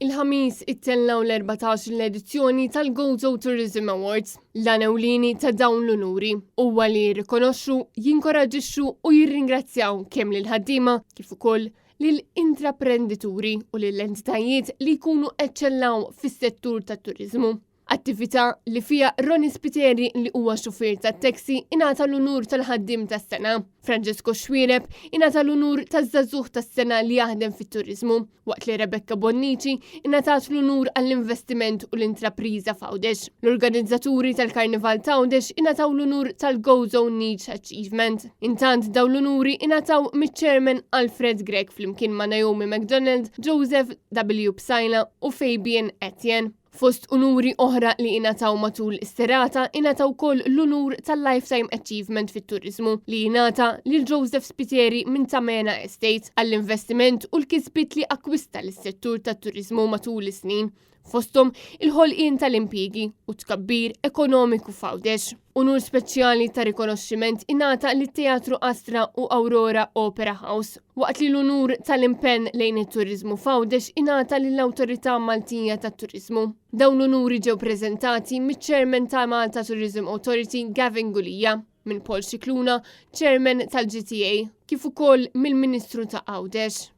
Il-Ħamis ittellgħu l-14-il edizzjoni tal-Gozo Tourism Awards. L-għan ewlieni ta' dawn l-unuri huwa li jirrikonoxxu, jinkoraġixxu u jirringrazzjaw kemm lill-ħaddiema kif ukoll lil intraprendituri u lil entitajiet li jkunu eċċellaw fis-settur tat-turiżmu. Attività li fiha Ronnie Spiteri li huwa xufier tat-taxi ingħata l-unur tal-ħaddiem tas-sena. Francesco Xuereb ingħata l-unur taż-żagħżugħ tas-sena li jaħdem fit-turiżmu, waqt li Rebecca Bonnici ingħatat l-unur għall-investiment u l-intrapriża f'Għawdex. L-organizzaturi tal-Karnival t'Għawdex ingħataw l-unur tal-Gozo Niche Achievement. Intant dawn l-unuri ingħataw miċ-Chairman Alfred Grech flimkien ma' Naomi McDonald, Joseph W. Psaila u Fabian Etienne. Fost unuri oħra li ingħataw matul is-serata ingħataw ukoll l-unur tal-Lifetime Achievement fit-Turiżmu li ingħata lil Joseph Spiteri minn Tamena Estate għall-investiment u l-kisbiet li akkwista lis-settur tat-turiżmu matul is-snin, fosthom il-ħolqien tal-impjiegi u tkabbir ekonomiku f'Għawdex. Unur speċjali ta' rikonoxximent ingħata lit-Teatru Astra u Aurora Opera House, waqt li l-unur tal-impenn lejn it-turiżmu f'Għawdex ingħata lill-Awtorità Maltija tat-Turiżmu. Dawn l-unuri ġew preżentati miċ-Chairman ta' Malta Tourism Authority Gavin Gulia, minn Paul Scicluna, Chairman tal-GTA, kif ukoll mill-Ministru ta' Għawdex.